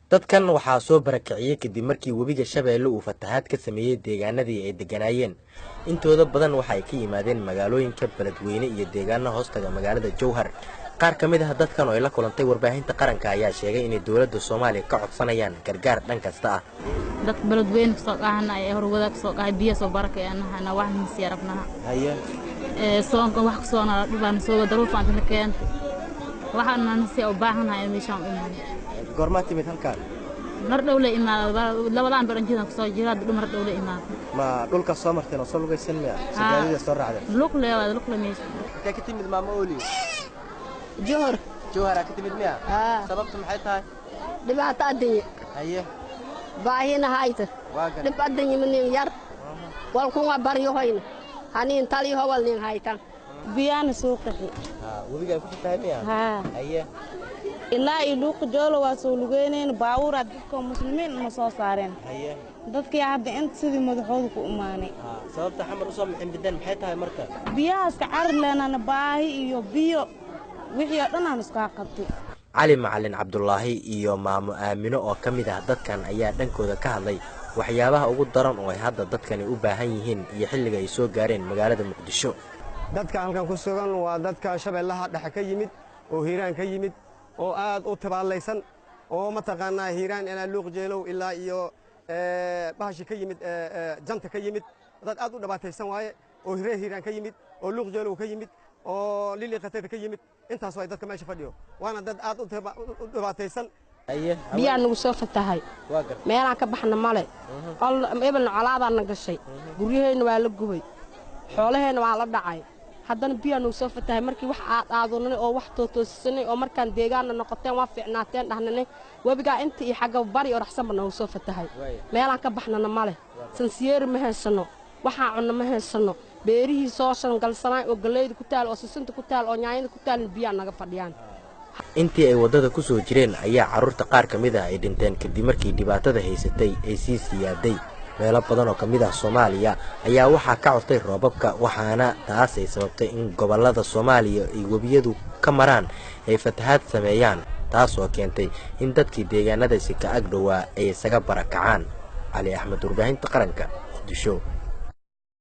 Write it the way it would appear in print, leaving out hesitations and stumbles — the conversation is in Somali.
Dadkan waxaa soo barakiciyey kadib markii webiga Shabeelle uu fatahaad ka sameeyey deegaanadii ay degganaayeen. Intooda badan waxa ay ka yimaadeen magaalooyinka Beledweyne iyo deegaano hoostaga magaalada Jowhar. Qaar ka mid ah dadkan oo ay la kulantay warbaahinta qaranka ayaa sheegay inay dowladda Soomaaliya ka codsanayaan gargaar dhan kasta ah. Dadka Beledweyne kasoo dhahana ee horwada kasoo dhahay biyo soo barakayanaha wax masiya rabnaha. Haye. Ee soonka wax kasoo nala dhibaan soo daruufaan tan keentay. Waxaan si u baahanahay meeshaan u imaanay. Goormaa timid halkaan? Mar dhow la imaado, labadan baranjidan kusoo jira mar dhow la imaado. Ma dhulka soo marteen oo soo lugaysan miya? Gaadida soo raacdeen? Luqle waa luqle meesha. Intee ka timid, maama Oli? Johor. Jowharaa ka timid miya? Sababtu maxay tahay? Dhibaato adduunye. Haye. Baahina hayta. Dhib adduunye manin yar. Walkunga baryohoyna. Hanin taliho wal nin haytan. Biyaana soo qaxi. Webigaa ku fatahay miya? Haa. Haye. Ilaa iyo Luuqa Joolo waa soo lugeyneen, baabuuraa dadka muslimiin ma soo saareen. Haye. Dadkii hadda inta sidii madaxooda ku imaanay. Sababta Xamar usoo mixin maxay tahay marka? Biyahaas ka carar leenana baahi iyo biyo wixii oo dhan aan iskaa qabtay. Cali Macalin Cabdulaahi iyo maamo Aamino oo ka mid ah dadkan ayaa dhankooda ka hadlay waxyaabaha ugu daran oo ay hadda dadkani u baahan yihiin iyo xilliga ay soo gaareen magaalada Muqdisho. Dadka halkan ku sugan waa dadka Shabeellaha Dhexe ka yimid oo Hiiraan ka yimid oo aad u tabaallaysan oo mataqaanaa Hiiraan ilaa Luuqjeelow ilaa iyo bahashi ka yimid, janta ka yimid. Dad aad u dhibaataysan waaye oo hiree Hiiraan ka yimid oo Luuqjeelow ka yimid oo Lili Khateer ka yimid. Intaas waay dadka meesha fadhiyo, waana dad aad u dhibaataysan. Biyaa nagu soo fatahay, meelaan ka baxna male, ebelna colaadaana gashay, guryaheenna waa la gubay, xoolaheenna waa la dhacay, haddana biyaa nagu soo fatahay. Markii wax aad aadunanay oo wax tootoosisanay oo markaan deegaanna noqoteen waa fiicnaateen dhahnanay, webigaa inta iyo xagga bari oo raxsanba nagu soo fatahay. Meelaan ka baxnana male, sansiyeeri ma haysanno, waxaa cunno ma haysanno. Beerihii soo shangalsanaay oo gallayda ku taal oo sisinta ku taal oo nyaanyada ku taalna biyaa naga fadhiyaan. Intii ay waddada ku soo jireen ayaa carruurta qaar ka mid ah ay dhinteen kadib markii dhibaatada haysatay ay sii siyaaday. Meelo badan oo ka mid ah Soomaaliya ayaa waxaa ka codtay roobabka, waxaana taas ay sababtay in gobollada Soomaaliya ay webiyadu ka maraan ay fatahaad sameeyaan, taas oo keentay in dadkii deegaanadaasi ka ag dhowaa ay isaga barakacaan. Cali Axmed, warbaahinta qaranka, Muqdisho.